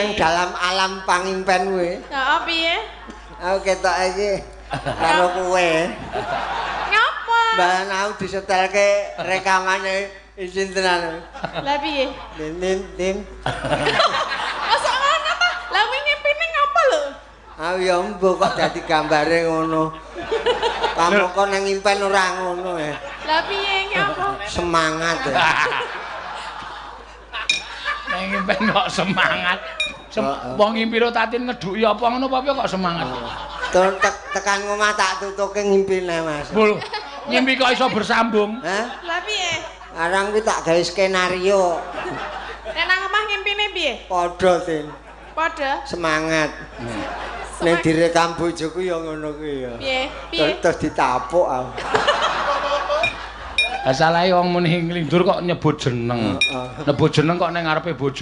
Nang dalam alam pangimpen kuwi. Heeh, piye? Aku ketok iki karo kowe. Ngapa? Bahan aku disetelke rekamane izin tenan. Lah piye? Tin tin tin. Masa ngono ta? Lah kuwi ngimpine ngapa lho? Aku ya mbuh kok dadi gambare ngono. Pamoko nang impen ora ngono ya. Lah piye ngapa? Semangat ya. Nang impen kok semangat. Wong ngimpi Tatin ngeduki apa ngono apa kok semangat. Terus tekan omah tak tutuke ngimpine, Mas. Lho, ngimpi kok iso bersambung? Hah? Lah piye? Arang kuwi tak gawe skenario. Nek nang omah ngimpine piye? Padha, Tin. Padha. Semangat. Ning direkam bojoku ya ngono kuwi ya. Piye? Piye? Terus ditapuk aku. Lah salahe wong muni nglindur kok nyebut jeneng. Nyebut jeneng kok ning ngarepe bojo.